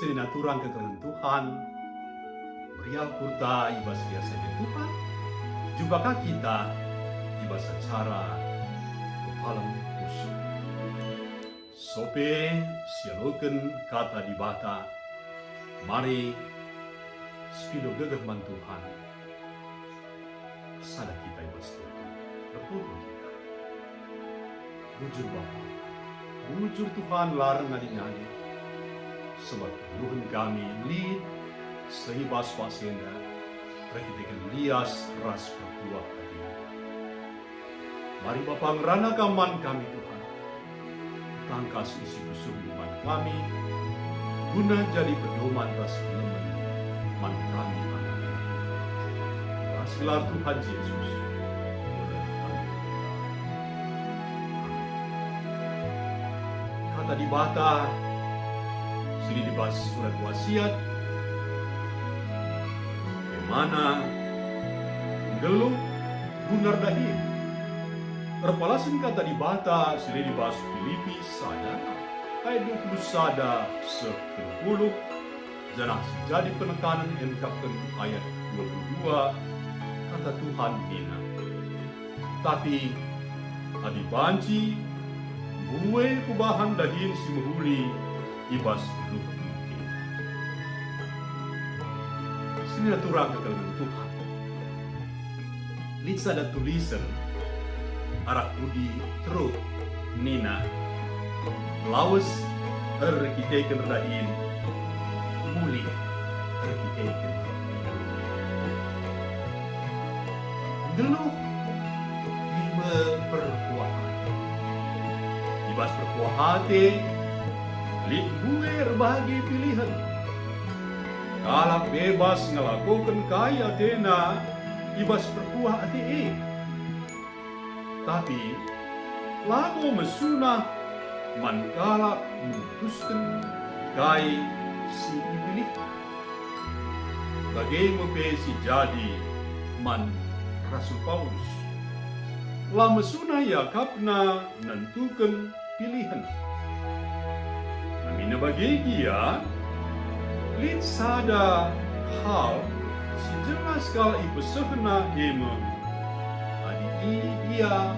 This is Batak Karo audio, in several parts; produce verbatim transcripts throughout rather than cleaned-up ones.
Senina turang kekelengen Tuhan, meriah ukurta i bas lias ate Tuhan, jumpa ka kita i bas acara Pepalem Pusuh. Sope sialoken Kata Dibata, mari sipindo gegeh man Tuhan. Sada kita i bas topi, ertoto kita. Bujur Bapa, bujur Tuhan la erngadi-ngadi, sebab kegeluhen kami lit seh i bas paksa enda, erkiteken lias ras perkuah ateNdu. Mari Bapa ngerana Kam man kami Tuhan, tangkas isi pusuhNdu man kami, guna jadi pedoman ras kelemen man kami anak-anak. I bas gelar Tuhan Jesus, kami. Amin. Kata Dibata si lit i bas surat Wasiat, e maka nggeluh guna erdahin. Erpalasken Kata Dibata si lit i bas Pilipi sada, ayat dua puluh sada seh telu puluh, janah si jadi penekanen engkapken ayat dua puluh dua, Kata Tuhan nina, "Tapi adi banci, mbue kubahan dahin si mehuli i bas geluhndu enda." Senina turang kekelengen Tuhan. Lit sada tulisen arah pudi teruk nina, "Lawes erkiteken erdahin, mulih erkiteken." Nggeluh e me perkuah ate. I bas perkuah ate lit mbue erbage pilihen. Kalak bebas ngelakoken kai atena i bas perkuah ate e. Tapi labo mesunah man kalak mutusken kai si ipilihna. Bage me pe si jadi man Rasul Paulus. La mesunah iakapna nentuken pilihen. Namina bage gia, lit sada hal si jelas kal ipesehna, e me, adi i-, ia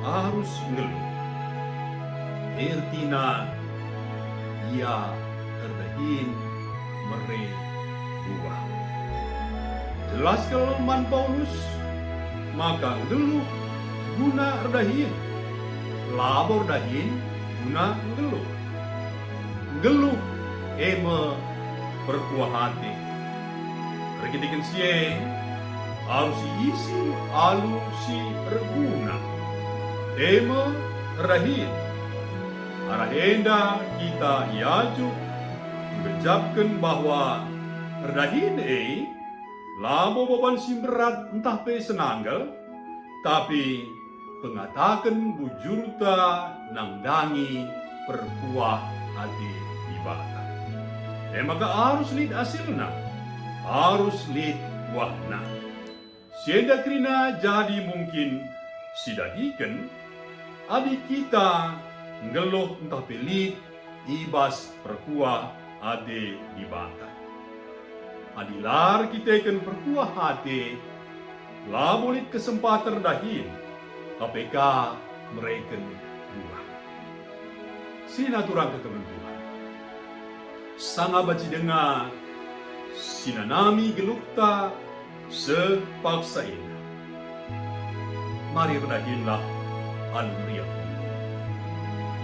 arus nggeluh. E ertina, ia erdahin mere buah. Jelas kal man Paulus maka nggeluh guna erdahin, labo erdahin guna nggeluh. Nggeluh e me perkuah ate. Erkiteken si e, arus iisi alu si erguna, e me erdahin. Arah enda kita iajuk nggejapken bahwa erdahin e labo beban si mberat ntah pe senanggel, tapi pengataken bujurta nandangi perkuah ate Dibata. E maka arus lit asilna, arus lit buahna. Si enda kerina jadi mungkin sidahiken adi kita nggeluh ntah pe lit i bas perkuah ate Dibata. Adi la erkiteken perkuah ate, labo lit kesempaten erdahin, tapi ka mereken buah. Senina turang kekelengen Tuhan. Sanga banci denga sinanami geluhta seh paksa enda. Mari erdahinlah alu meriah.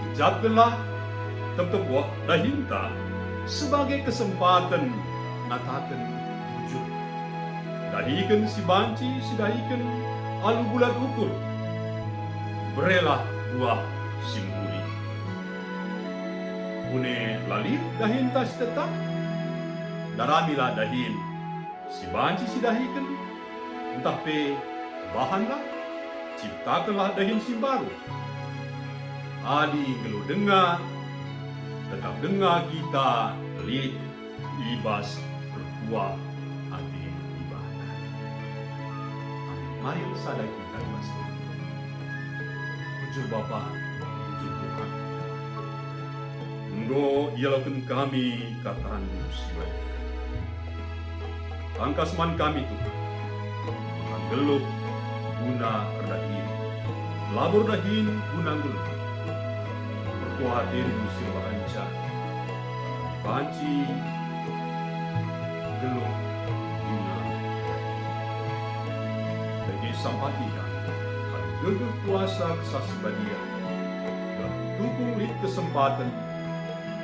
Gejapkenlah tep-tep buah dahinta sebagai kesempaten ngataken bujur. Dahiken si banci sidahiken alu bulat ukur. Berelah buah si mehuli. Mune la lit dahinta si tetap, daramilah dahin si banci sidahiken, ntah pe bahanlah, ciptakenlah dahin si mbaru. Adi nggeluh denga, tetap denga kita lit i bas perkuah ate Dibata. Amin. Mari ersada kita i bas doa. Bujur Bapa, bujur Tuhan. Enggo ialoken kami kataNdu si badia. Tangkas man kami, Tuhan, maka nggeluh guna erdahin, labo erdahin guna nggeluh. Perkuah ateNdu si erbahanca, kami banci nggeluh guna erdahin. Dage sampati kami, alu gegeh kuasa Kesah Si Badia, gelah tukung lit kesempaten,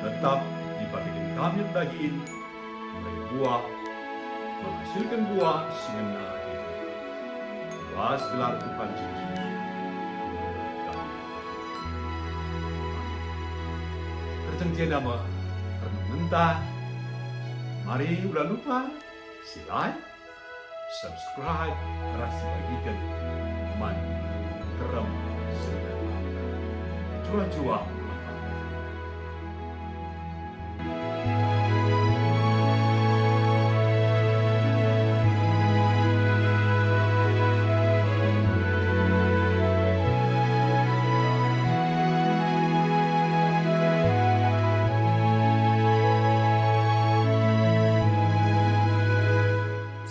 tetap ipakeNdu kami erdahin, mereh buah, menghasilken buah si ngena ate Tuhan. I bas gelar Tuhan Jesus, kami. Amin. Kerjeng jenda me, renungenta. Mari ula lupa si like, subscribe, ras si bagiken man kerem senina Tuhanta. Mejuah-juah man banta kerina.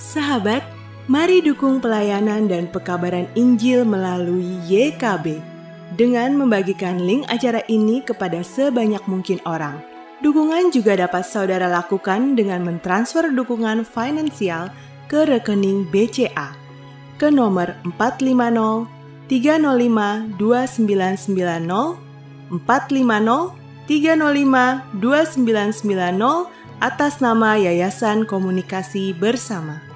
Sahabat, mari dukung pelayanan dan pekabaran Injil melalui Y K B dengan membagikan link acara ini kepada sebanyak mungkin orang. Dukungan juga dapat saudara lakukan dengan mentransfer dukungan finansial ke rekening B C A ke nomor empat lima nol tiga nol lima dua sembilan sembilan nol, empat lima nol tiga nol lima dua sembilan sembilan nol, atas nama Yayasan Komunikasi Bersama.